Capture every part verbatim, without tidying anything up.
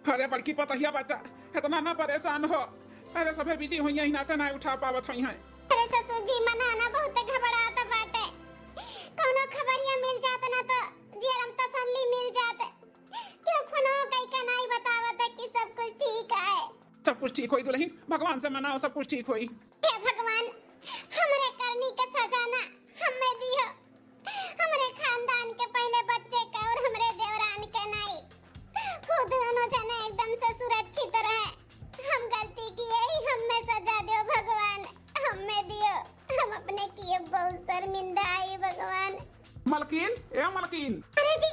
अरे बड़की पतहिया बच्चा, इतना ना परेशान हो। अरे सभे busy होइहैं, इही नाते ना उठा पावत होइहैं। अरे ससुर जी, मना ना बहुत घबरात बाटे। कौनो खबरिया मिल जात ना तो जियरा में तसल्ली मिल जात। केहू फोनो कई के नाई बतावत कि सब कुछ ठीक है। सब कुछ ठीक होई दुलहिन, भगवान से मनाओ, सब कुछ ठीक होई। हे भगवान, हमरे करनी के सजा ना हमें दियो। हमरे खानदान के पहिले बच्चे के और हमरे देवरान के नाई। वो दोनों जने एकदम से सुरक्षित रहे। हम गलती किहे ही, हमें सजा दियो भगवान, हमें दियो। हम अपने किहे बहुत शर्मिंदा आई भगवान। मलकिन, ए मलकिन। अरे जी,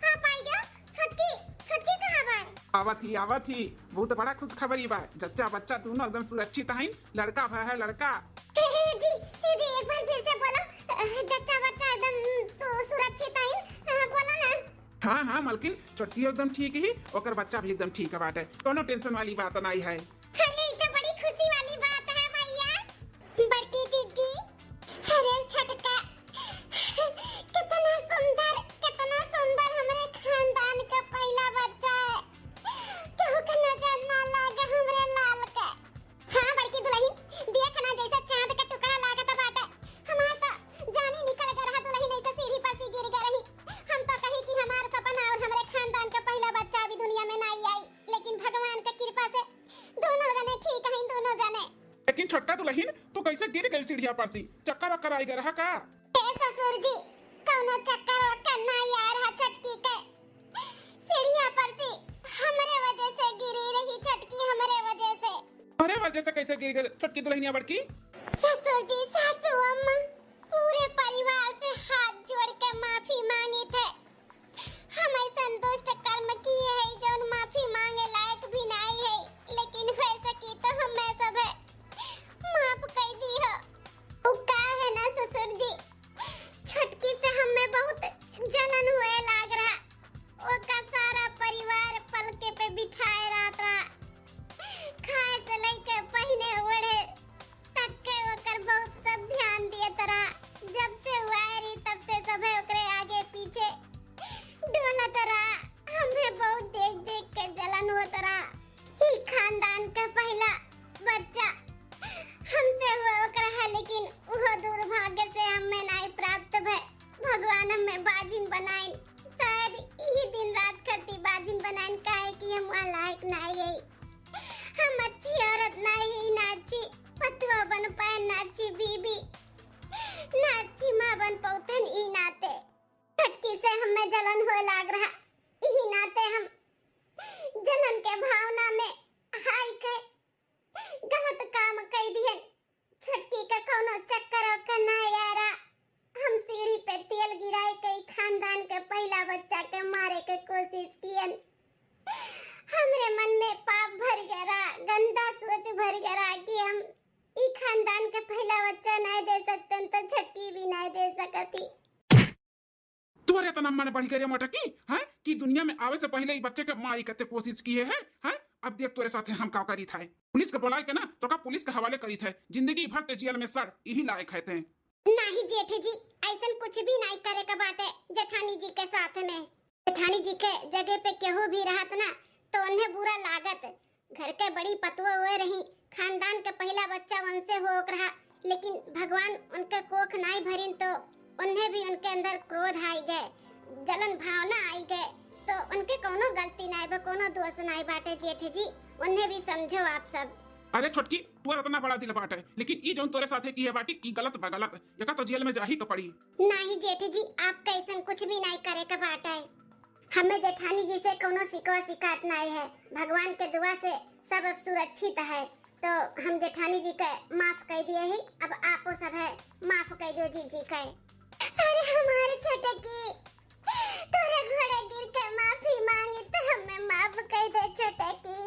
आप आई गयो। छोटकी, छोटकी कहाँ बा? आवत ही, आवत ही। बहुत बड़ा खुशखबरी बा। जच्चा बच्चा दोनों एकदम सुरक्षित हईं। लड़का भय है, लड़का। हे, हे जी, हे जी, एक बार फिर से बोलो। अ, जच्चा बच्चा एकदम सु-, सुरक्षित हईं। अ, बोलो ना। हाँ, हाँ, मलकिन, छोटकी एकदम ठीक ही, ओकर बच्चा भी एकदम ठीक बाटे। कौनो tension वाली बात नाई है। अरे, ई तो बड़ी खुशी वाली बात है भैया। बड़की जीजी, अरे छोटका, कितना सुंदर, कितना सुंदर हमरे खानदान का पहला बच्चा है। केहू के नजर ना लागे हमरे लाल के। हाँ बड़की दुलहिन, देख ना जैसे चांद का टुकड़ा लागत बाटे। हमार तो जानी निकल गए रहा दुलहिन, ऐसे सीढ़ी पर से गिर गए रही। हम तो कही कि हमार सपना और हमरे खानदान का पहला बच्चा अभी दुनिया में नाई आई, लेकिन भगवान का कृपा से दोनों जने ठीक हैं, दोनों जने। लेकिन छोटका दुलहिन, तू कैसे गिर गई सीढ़िया पर से? चक्कर वक्कर आई गए रहा का? ए ससुर जी, कौनो चक्कर वक्कर नाई आ रहा छोटकी के। सीढ़िया पर से हमरे वजह से गिरी रही छोटकी, हमरे वजह से। अरे वजह से कैसे गिर गई छोटकी दुलहिनिया बड़की? ससुर जी, सासू अम्मा, पूरे परिवार से हाथ जोड़ के माफी मांगी थे। हम ऐसन दुष्ट कर्म किहे हई, जौन माफी मांगे लायक भी नाई हई, लेकिन हो सकी तो हमें सभे माफ कई दिहो। उ का है ना ससुर जी, छोटकी से हमें बहुत जलन हुए लाग रहा। ओका सारा परिवार पलके पे बिठाए रहत रहा, खाए से लेके पहिने ओढ़े तक के ओकर बहुत सब ध्यान दियत रहा। जब से उ आए रही, तब से सभे ओकरे आगे पीछे डोलत रहा। हमें बहुत देख देख के जलन होत रहा। ई खानदान का पहला बच्चा हमसे हुआ ओकरा है, लेकिन उहो दुर्भाग्य से हमें नाई प्राप्त भय। भगवान हमें बाजिन बनाइन, शायद यही दिन रात खातिर बाजिन बनाइन, काहे कि हम वहाँ लायक नाई है। हम अच्छी औरत नाई है, ना अच्छी पतोह बन पाए, ना अच्छी बीबी, ना अच्छी माँ बन पौतन। ई नाते छोटकी से हमें जलन होए लाग रहा, यही नाते हम जलन के भावना में हाय के गलत काम कई दिहन। छोटकी का कौनो चक्कर ओकर ना आया रहा। हम सीढ़ी पे तेल गिराए के ई खानदान के पहला बच्चा के मारे के कोशिश कियन। हमरे मन में पाप भर गया रहा, गंदा सोच भर गया रहा कि हम ई खानदान के पहला बच्चा नाय दे सकतन तो छोटकी भी नाय दे सकती। तोरे इतना मन बढ़ गए रे मोटकी, हैं? कि दुनिया में आवे से पहले ही बच्चे के मारी कते कोशिश किहे है, हैं? अब देख तोरे साथे हम का करी था। पुलिस के बुलाए के ना, तो का पुलिस के हवाले करी था। जिंदगी भर ते जेल में सड़, यही लायक है ते। नाही जेठ जी, ऐसन कुछ भी नाही करे के बाटे जेठानी जी के साथ में। जेठानी जी के जगह पे केहू भी रहत ना, तो उन्हें बुरा लागत। घर के बड़ी पतोह हुए रही, खानदान के पहला बच्चा उनसे होक रहा, लेकिन भगवान उनके कोख नाई भरिन तो उन्हें भी उनके अंदर क्रोध आई गए, जलन भावना आई गए। तो उनके कोनो गलती नाई बा, कोनो दोष नाई बाटे जेठ जी, उन्हें भी समझो आप सब। अरे छोटकी, तोर इतना बड़ा दिल बाटे, लेकिन ई जौन तोरे साथे किहे बाटी, ई गलत बा, गलत। एका तो जेल में जाही के पड़ी। नाही जेठ जी, आपके ऐसन कुछ भी नाई करे के बाटे। हमें जेठानी जी से कोनो शिकवा शिकायत नाई है। भगवान के दुआ से सब अब सुरक्षित है, तो हम जेठानी जी के माफ कई दिए ही। अब आपो सब है, माफ कई दियो जीजी के। अरे हमारे छोटकी, तोरे घोड़े गिर के माफी मांगी तो हमें माफ कई दे छोटकी,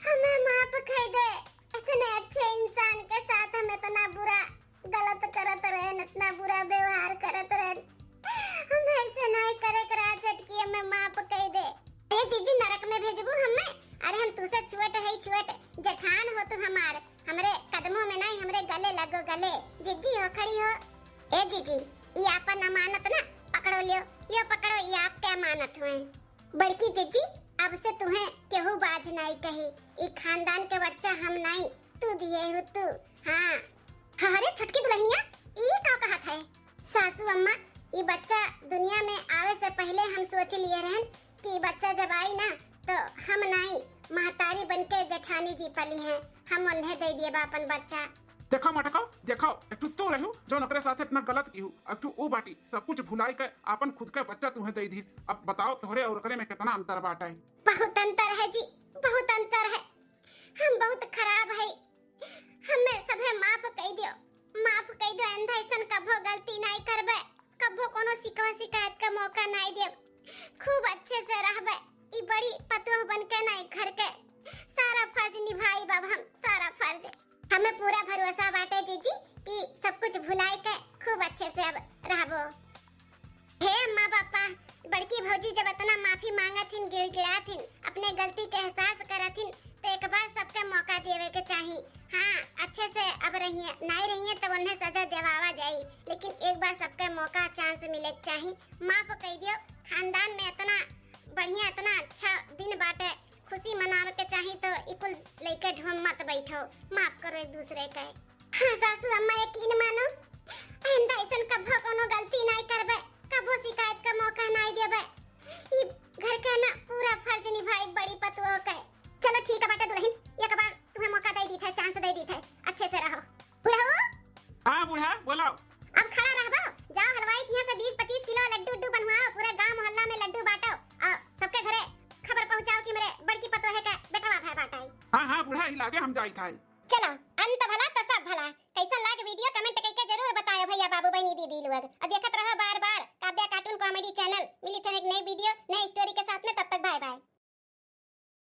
हमें माफ कई दे। इतने अच्छे इंसान के साथ हम इतना बुरा गलत करत रहन, इतना बुरा व्यवहार करत रहन, हम ऐसे नाई करे के रहा छोटकी, हमें माफ कई दे। ए जीजी, नरक में भेजबू हमें? अरे हम तुसे छोट है, छोट जेठान हो तू हमार, हमरे कदमों में नाई, हमरे गले लगो गले। जीजी हो, खड़ी हो। ए जीजी, ई आपन अमानत ना, पकड़ो, लियो, लियो पकड़ो, ई आपके अमानत हुए। बड़की जीजी, अब से तुहें केहू बाझ नाई कही। ई खानदान के बच्चा हम नाई, तू दिहे हो तू। हाँ। अरे छोटकी दुल्हनिया, ई का कहत है? सासू अम्मा, ई बच्चा दुनिया में आवे से पहिले हम सोच लिए रहन कि ई बच्चा जब आई ना, तो हम नाई, महतारी बन के जेठानी जी पली हैं, हम उन्हें दे दिए बा अपन बच्चा। देखो मटको, देखो, एक ठो तू रहू, जौन ओकरे साथ इतना गलत की हूँ, एक ठो ऊ बाटी, सब कुछ भुलाई के आपन खुद के बच्चा तुहें दे दीस। अब बताओ, तोहरे और ओकरे में कितना अंतर बाटे? बहुत अंतर है जी, बहुत अंतर है। हम बहुत खराब है, हमें सभे माफ कई दियो, माफ कई दियो। आइंदा ऐसन कभो गलती नाई करबे, कभो कोनो शिकवा शिकायत का मौका नाई देब। खूब अच्छे से रहबे। ई बड़ी पतोह बन के नाई घर के सारा फर्ज निभाई बाब हम, सारा फर्ज। हमें पूरा भरोसा बाटे जीजी कि सब कुछ भुलाई के खूब अच्छे से अब रहबो। हे अम्मा पापा, बड़की भौजी जब इतना माफी मांगत हिन, गिड़गिड़ात हिन, अपने गलती के एहसास करत हिन, तो एक बार सबके मौका देवे के चाही। हाँ, अच्छे से अब रहिए, नाई रहिए तो उन्हें सजा देवावा जाई, लेकिन एक बार सबके मौका, चांस मिले के चाही। माफ कई दियो, खानदान में इतना बढ़िया, इतना अच्छा दिन बाटे, खुशी मनावे के चाही, तो ई कुल लइके ढोम मत बैठो, माफ करो एक दूसरे के। हाँ सासू अम्मा, यकीन मानो, आइंदा ऐसन कभो कोनो गलती नाई करबे, कभो शिकायत का मौका नाई देबे। ई घर के ना पूरा फर्ज निभाई बड़ी पतोह के। चलो ठीक है बाटे दुल्हन, एक बार तुम्हें मौका दे दी थे, चांस दे दी थे, अच्छे से रहो। बुढ़ऊ। हाँ बूढ़ा, बोलो। अब खड़ा रहबो, जाओ हलवाई के यहाँ से बीस पच्चीस किलो लड्डू उड्डू बनवाओ, पूरे गांव मोहल्ला में लड्डू बांटो और सबके घरे खबर पहुँचाओ कि मेरे बड़की पतोहे के बेटवा भय बाटे। हाँ हाँ बूढ़ा, ई लागे हम जाई था। चलो, अंत भला तो सब भला। कैसन लाग वीडियो, कमेंट करके जरूर बतायो भैया, बाबू, बहनी, दीदी लोग। और देखत रहो बार बार काव्या कार्टून कॉमेडी चैनल। मिली थे एक नई वीडियो, नई स्टोरी के साथ में, तब तक बाय बाय।